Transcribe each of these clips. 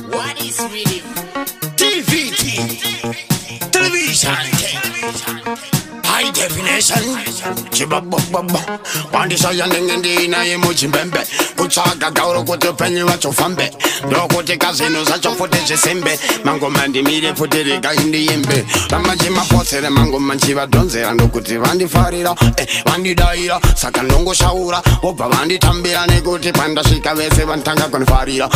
What is rhythm? TVT, television, high definition. Chibababa, pandisha yanenge ndinaye muchimbembe, kutsvaga gauro kuti upenyu wacho ufambe, ndokuti kazvinhu zvacho futi zvisimbe, mangoma ndimire futi regai ndiimbe, ramba chimapotsere mangoma nchivadhonzera, ndokuti vandifarira, vandidaira, saka ndongoshaura, vobva vanditambira nekuti pandasvika vese vanotanga kundifarira.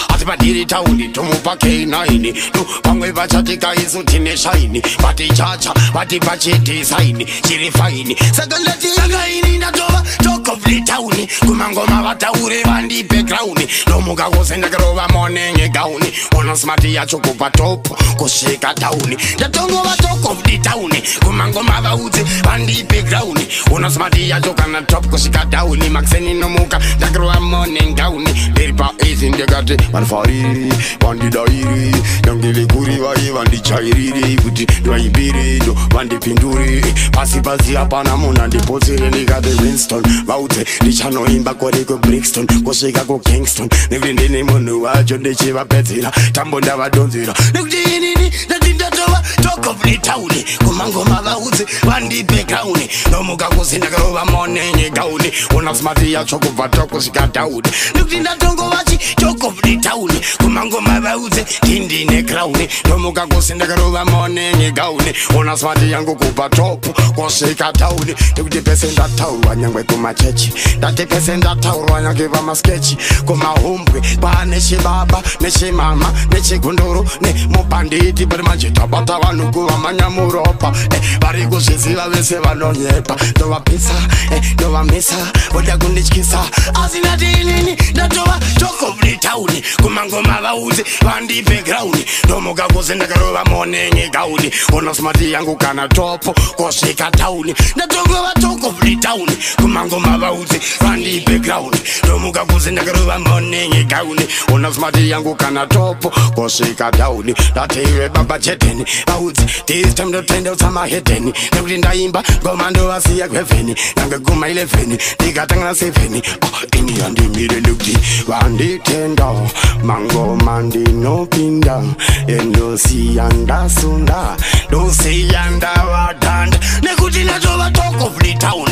Asi padiri taundi tomupa K9, no pamwe vachatika isu tine shaini, vatichacha vatipa chidesign chiri fine, saka ndati saka ini ndatova talk of the town, kumangoma vataure vandipe crown, ndomuka kose ndakarova morning gown, ona smart yacho kubva top kusvika town, ndatongova talk of the town, kumangoma vaudze vandipe crown, ona smart yacho kana top kusvika down, makuseni nomuka ndakarova morning gown, ndiri pa easy ndikati vandifariri vandidairi nyange vekuri vai vandichairiri kuti ndivaimbiri ndo vandipinduri pasi pasi hapana munhu andipotsere ndikati Winston vaudze ndichanoimba kuri kuBrixton kusvika kuKingston nekuti ndine munhu wacho ndichivapedzera tambo ndavadonzera nekuti inini ndati ndatova talk of the town, kumangoma vaudze vandipe crown, ndomuka kusi ndakarova morning gown, ona smart yacho kubva top kusvika down, nekuti ndatongova chi talk of the town, kumangoma vaudze ndine crown, ndomuka kusi ndakarova morning gown, ona smart yangu kubva top kusvika down, nekuti pese ndataurwa nyangwe kumachechi, ndati pese ndataurwa nyange pamaskechi, kumahumbwe pane chibaba nechimama nechigunduru nemubhanditi, pari manje tabata vanhu kuvamanya muropa, vari kuzviziva vese vanonyepa, ndovapisa ndovamisa voda kundityisa, asi ndati inini ndatova talk of the town, kumangoma vaudze vandipe ground, ndomuka kuse ndakarova morning gown, ona smart yangu kana top kusvika town, ndatongova talk of the town, kumangoma vaudze vandipe ground, ndomuka kuse ndakarova morning gown, ona smart yangu kana top kusvika down, ndatiwe baba cheteni vaudze this time ndotenda utsamahedheni, nekuti ndaimba ngoma ndovasiya kwevheni, nyange kuma 11 ndikatanga na 7, ini handimire nekuti vanditenda, mangoma ndinopinda, endosiya ndasunda, ndosiya ndavadhanda, nekuti ndatova talk of the town,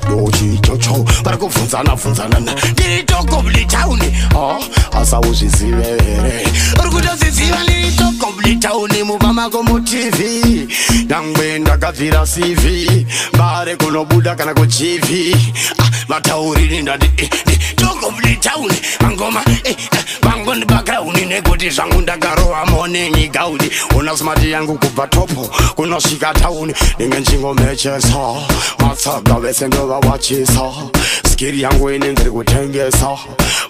ndochichocho vari kubvunzana bvunzanana, ndiri talk of the town, asauzvizive here, uri kutozviziva ndiri talk of the town, mumba mako muTV, nyangwe ndakabvira CV, mbare kunobuda kana kuGV, vatauriri ndati talk of the town, mangoma vangu ndibackground, nekuti zvangu ndakarova morning gown, ona smart yangu kubva top kunosvika town, ndinge nchingomechesa matsaga vese ndovawachisa, skiri yangu ini ndiri kutengesa,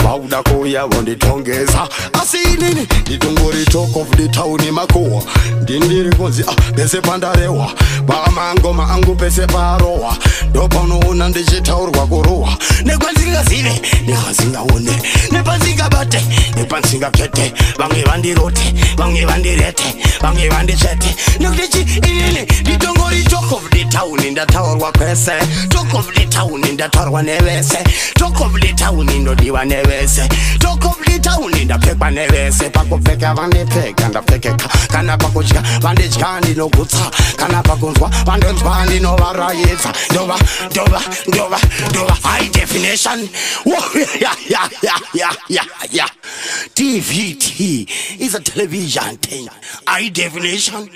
vauda kuuya vonditongesa, asi inini nditongori talk of the town, makuhwa ndindiri kunzi pese pandarehwa, pamangoma angu pese parohwa, ndopanoona ndichitaurwa kurohwa, nekwandisingazive nekwasingaone, nepasingabate nepasingakete, vamwe vandirote vamwe vandirete vamwe vanditsvete, nekuti chi inini nditongori talk of the town, ndataurwa kwese, talk of the town ndataurwa nevese, talk of the town ndodiwa nevese, talk of the town ndapfekwa nevese, pakupfeka vandipfeka ndapfekeka, kana pakudya vandidya ndinogutsa, kana pakunzwa vandonzwa ndinovaraidza, ndova ndova ndova ndova high definition. Yeah, yeah, yeah, yeah, yeah, yeah. TVT is a television thing. High definition.